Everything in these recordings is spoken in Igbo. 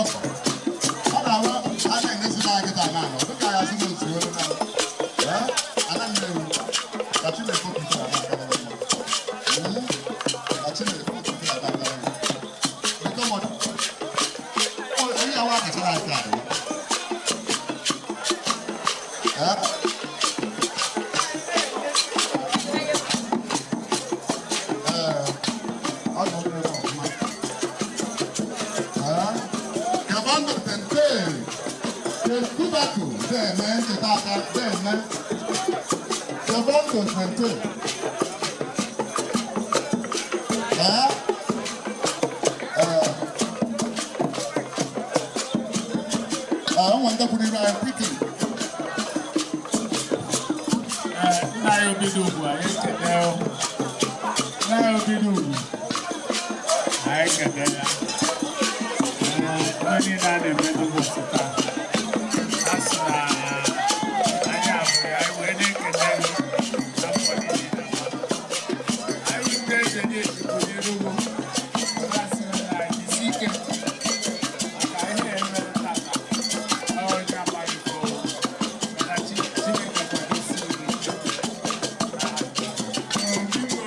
Ọgọ ọ na-awa a na-emezi na akịta na anọ dịka ya sị n'otu olu na ee ana Nnewi ka Chineke okike na aka mma, ka Chineke okike na aka mma. Biko mọdụ onye awa akachara aka adị ee. Ee, ọ ga-adịrị ọfụma. Ee, Kabando Tente, Tentubako, deme, ncheta aka, deme. Kabando Tente. Ee, ee, ee, ụmụ ndị kwuru ibe anyị quickly. Ee, nna ya obido ugwu, anyị ekele o. Nna ya obido ugwu, anyị ekele ya. Ee, ihe niile a na-eme n'ụbọchị taa, a sị na anyị abụrụ ya, anyị wee na-ekele gị na mbọ niile ị na-agba. Anyị ndị eze na-ejikwu n'iru gị, na-asị na anyị isi ike maka ihe emere tata. Ọ onye amaghị ka ọ mana Chineke kwadosiri gị ike. Biko.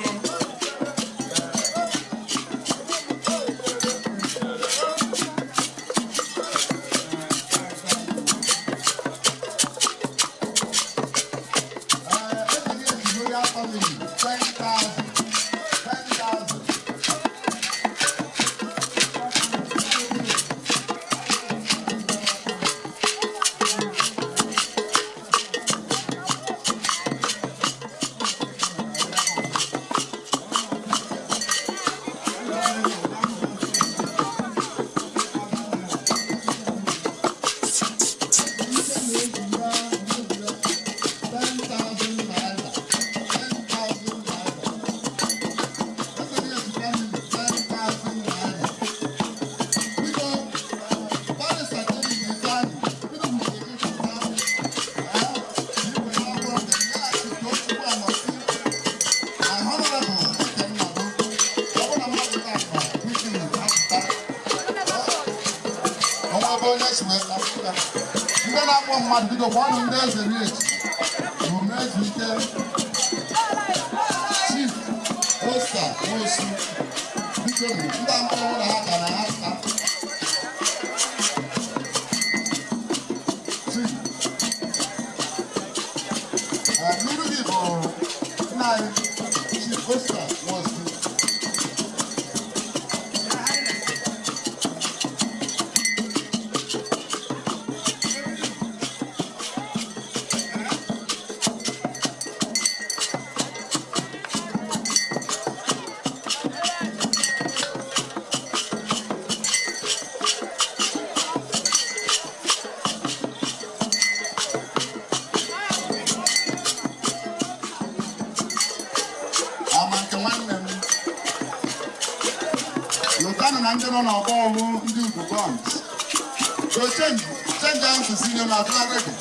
Ee, Royal Family, 10,000. 10,000. 10,000 naira. 10,000 naira. 10,000 naira. Biko, Barrister David Ifeanyi, biko kwuru gị pụta. Ee, igwe n'ọgbọ nke ya achịkọ Chukwu anọsi. My honorable Eke Nnado, ọ bụrụ na mmadụ taa nọ, quickly apụta. Ọnwa ebe onye si wee apụta. Ndị na-akpọ mmadụ, biko kpọọnụ ndị eze rich. Omume ike. Chief Osa Nwosu, biko nụ, ndị amụrụ na ha ka na ha pụta. Chief. Ee, n'iru gị bụ nna anyị, Chief Osa Nwosu. Ama nke nwanne m, lotanụ na ndị nọ n'ọgbọ ọlụ ndị ugwu bọns so change change ahụ sisi na atụla ready.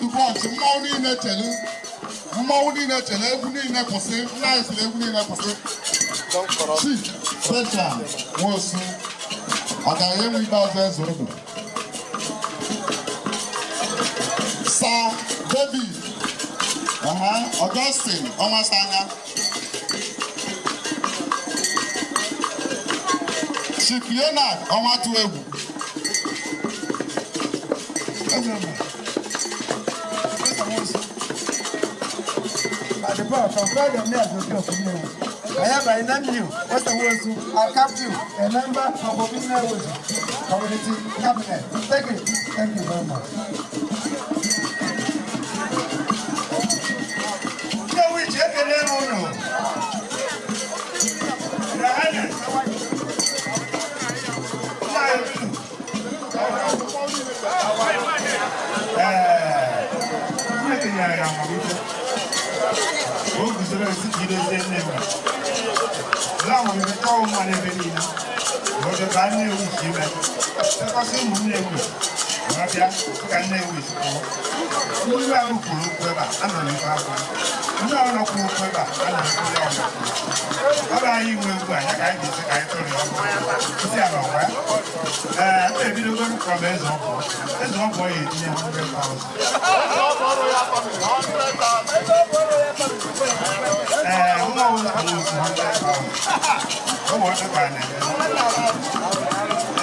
Fruit punch, mmọnwụ niile chelu, mmọnwụ niile chelu, egwu niile kwụsị. Nna anyị sịrị egwu niile kwụsị. Chief Bertrand Nwosu, ọ gaghị enwe ikpeazụ eze odo. Sir David Augustine Ọnwasanya. Chief Leonard Ọnwatụegwu. By the power conferred on me as Obi of Nnewi, I hereby name you, Esther Nwosu, I cap you, a member of Obi Nnewi Community Cabinet. Thank you. Thank you very much. Nnewi ji ekele m unu. Your Highness. Nna anyị unu. Ee, Chineke nyere ya amamihe. O guzoro esi ka idozie Nnewi. Lee amamihe chọọ mma n'ebe niile. Obodo ka Nnewi si ime. Chekọsị ụmụ Nnewi. Wee bịa ka Nnewi si pụọ. Ndị ahụ kwuru okwu ebe a, anọ m ife akwa. Ndị ahụ nọ kwuru okwu ebe a, anọ m ife ya ọnụ. Ọ bụ anyị nwe egwu a, ya ka anyị ga-esi ka anyị tụrụ ya ọkụ. Isi ala ọkwa ya. Ee, m ebidogoro from eze ọkụ. Eze ọkụ ya etinye 100,000. Ee, nwa ọbụla kwuru otu 100,000. Ọ bụ ọtụ ka a na-eme.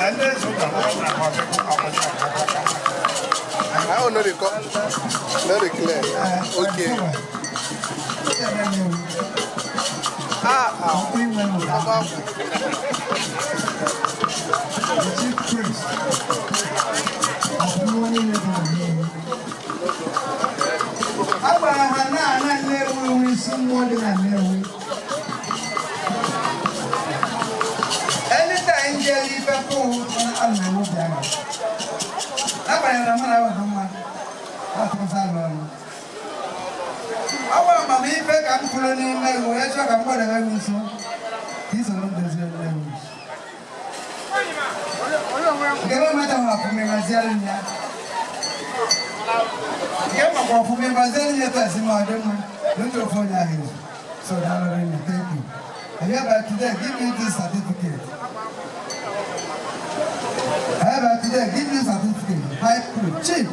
Ee, ndị eze ụka nwa ọbụla ka ọ bịa akwụkwọ aka. I don't know the not the clear. Okay. Ah, ah. The chief priest of Nnewi. A gwara ha na ana Nnewi nwe isi mmụọ dị na Nnewi. Anytime jere ife fụ ana m obi ahụ. N'agbanyeghị na mmadụ ahụ mma, atụrụsa alụ ọrụ. Ọ bụ amamife ka m kwuru n'ime iwu ya chọọ ka m gbadebe gị nso ka ị soro m dozie Nnewi. Nke m emetaghị ọfụma, ịgbaziere m ya. Nke m makwa ọfụma, ịgbaziere m ya etu esi ma ọ dị mma n'otu ofu onye ahụ ezu. So daalụ rinne, thank you. I hereby today give you this certificate. I hereby today give you certificate. High priest, Chief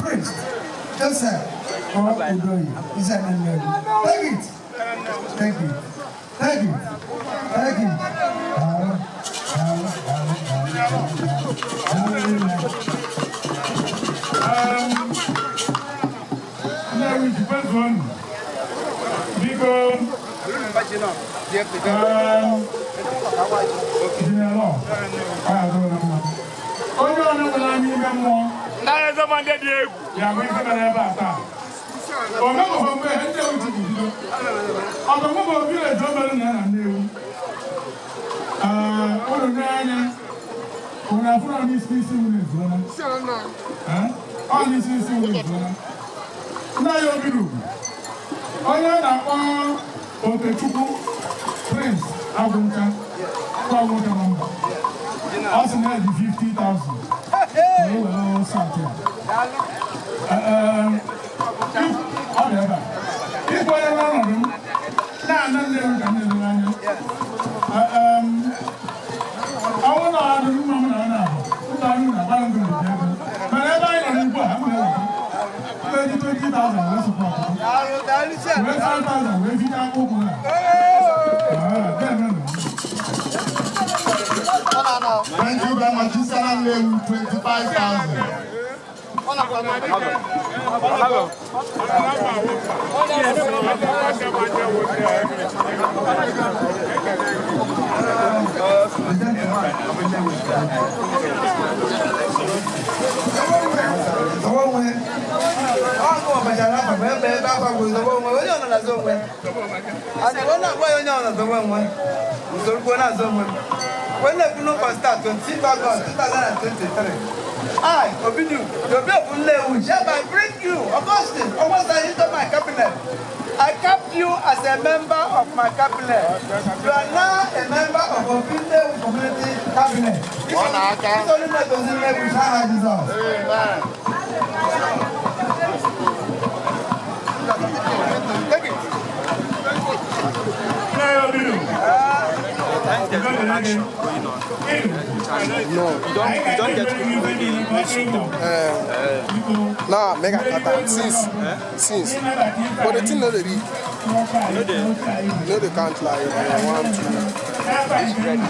Priest Joseph O. Udoyi, Eze Nnewi. Take it. Thank you. Thank you. Thank you. Daalụ, daalụ, daalụ, daalụ, daalụ, daalụ rinne. Nnewi jikwezuonu. Biko, General, ọ ya adịrị na mma. Onye ọrụ nwere anya ime mmụọ ya bụ ife mere ebe a taa. O mebụghị mgbe Nnewi ji bido. Ọ bụ mụ bụ village o mere na ya na Nnewi. Ee, unu n'anya, unu afụrụ n'isi isi unu ezuola. Ee, ọ n'isi isi unu ezuola. Nna ya obi n'ugwu. Onye a na-akpọ Okechukwu Prince Agụncha, kwa nwoke nọ mba. Ọ sị na ya ji 50,000 wee were sat ya. Ee, ọ dị ebe a. Ịkwa ya n'ọnọdụ m, na-ana Nnewi ka m na-elere anya. Ọnwụ na ọdụ mma m na ọ na-abụ ụlọ anyị na-agbara ndụ ndị ego. Mana ebe anyị nọ n'ugbu a, m na-eweta. M na-eji 20,000 wee support. Wee 5,000 wee finye aka ụkwụ na. Ah, then, Thank you very much. Isara Nnewi, 25,000. Zọwa onwe. Ọ ọbachara afa bụ ebe ebe afa bụ zọwa onwe. Onye ọ nọ na-azọ onwe. And ọ na-agwa ya onye ọ na-azọwa onwe. Usoro na-azọ onwe m. When na-ekwu n'ụbọchị taa, 25 August 2023, I, Obidu, the Obi of Nnewi, hereby bring you, Augustine Onwasa, into my cabinet. I cap you as a member of my cabinet. You are now a member of Obi Nnewi Community Cabinet. Ọ na-aka. Isolu na-edozi Nnewi, aha Jizọs. Amen. action going on. No. You don't get people wey dey mess with them. Now make I cut am since since but the thing no dey read. You no dey. No dey count like one two. It's ready.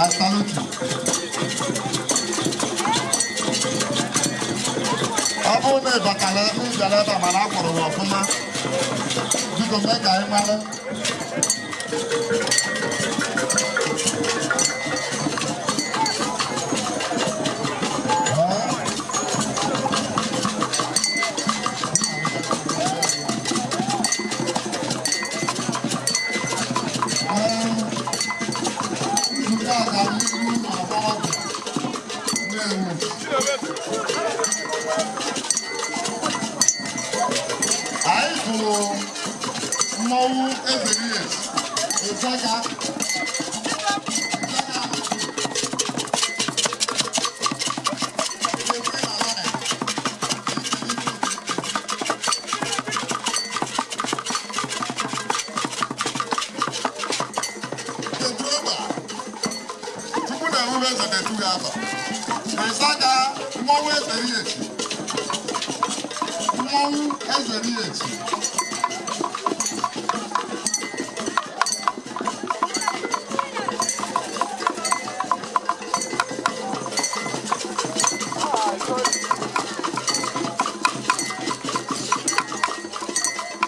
I salute you. Ọ bụrụ na ị batara ị bịara ebe a mana a kwụrụ gị ọfụma, biko mee ka anyị mara. Nzukọ a gara n'ihu n'ọgbọ ọgwụ na-ewu. Anyị gụrụ mmọnwụ Ezeriye Ịzaga. Chukwu na-ewube eze na-etu ya afa. Ịzaga mmọnwụ Ezeriye mmọnwụ Ezeriye.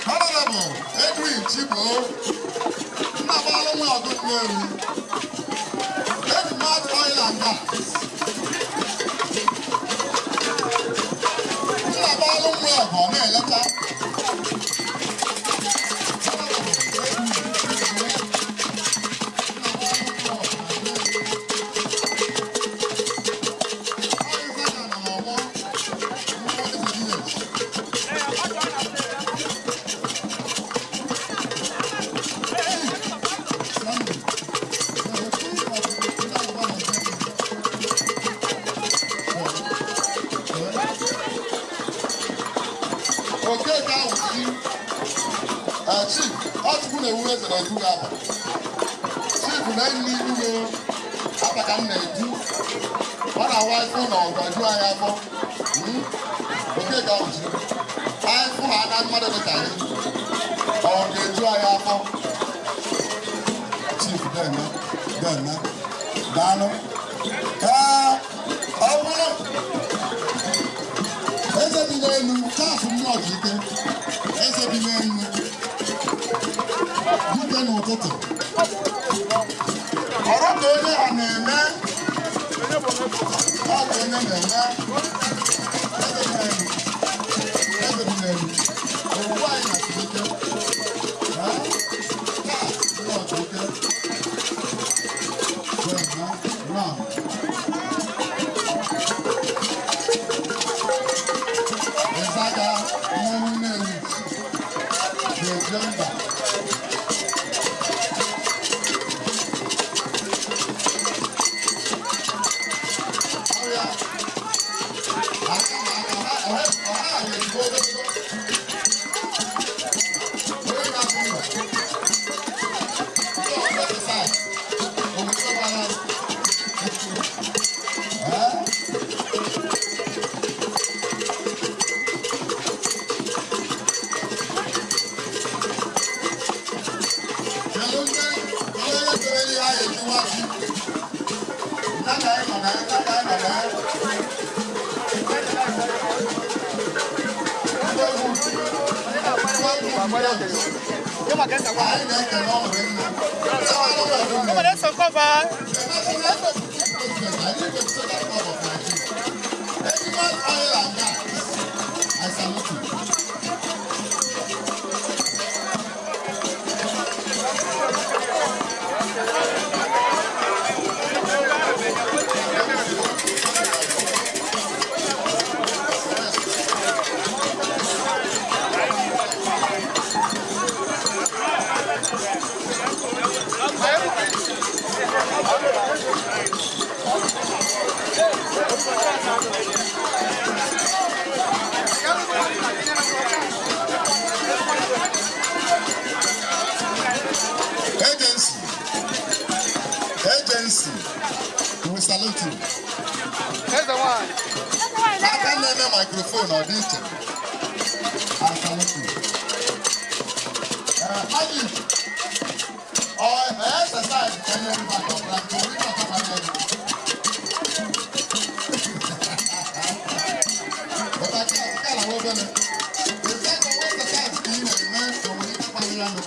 Honorable Edwin Chigbo, Nnabalo nwa ọdụ Nnewi, Edmond Oil and Gas, Nnabalo nwa ọgụ ọ na-eleta. Honorable Edwin Chigbo, Nnabalo nwa ọgụ na Nnewi. Ọ Ịzaga nọ n'ọgbọ, mmọnwụ Ezeriye. Okeke ahụ si chief ọchukwu na-ewu eze na-edu gị aba chief na enyi igwe aba ka m na-edu ọ na-awa ifụ na ọgọ ju anyị afọ. Okeke ahụ si anyị fụ ha na mmadụ dị ka anyị ọ ga-eju anyị afọ. Chief deme deme daalụ. Ee, ọ bụrụ eze bi n'elu chaasụ mmụọ dị ike eze bi n'elu dike n'ụtụtụ ọrụ ka onye ha na-eme ọ ka onye na-eme eze bi n'elu eze bi n'elu owuwe anyị na ike. Ee, taa mmụọ dị ike deme now. Ịzaga mmọnwụ Nnewi ga-eje mba. Ọrịa aka na aka ha ọha ọha ga-ejigo ogologo. Onye na-abụ mba. Ndị ọzọ dị saịd. Omume gbara. Ee? Kedu ndị onye dere ihe a ga-eji nwa ji? Nna anyị nọ na ya, nna anyị nọ na ya. Ndị egwu, ndị egwu ndị egwu. Anyị na-ekele ọrụ nne. Come on, let's cover. The National President, I think the Social Club of Nigeria. Edible Oil and Gas. I salute you. Agency. Agency. We salute you. Eze nwanyị. Aka na-eme microphone ọ dị iche. I salute you. Magic. Ọ exercise ka enyere maka ọbụla nke onye ọkọta na-eme. But I can't tell a woman. The second exercise ka ị na-eme o nwere ike ịkpali ya nụ.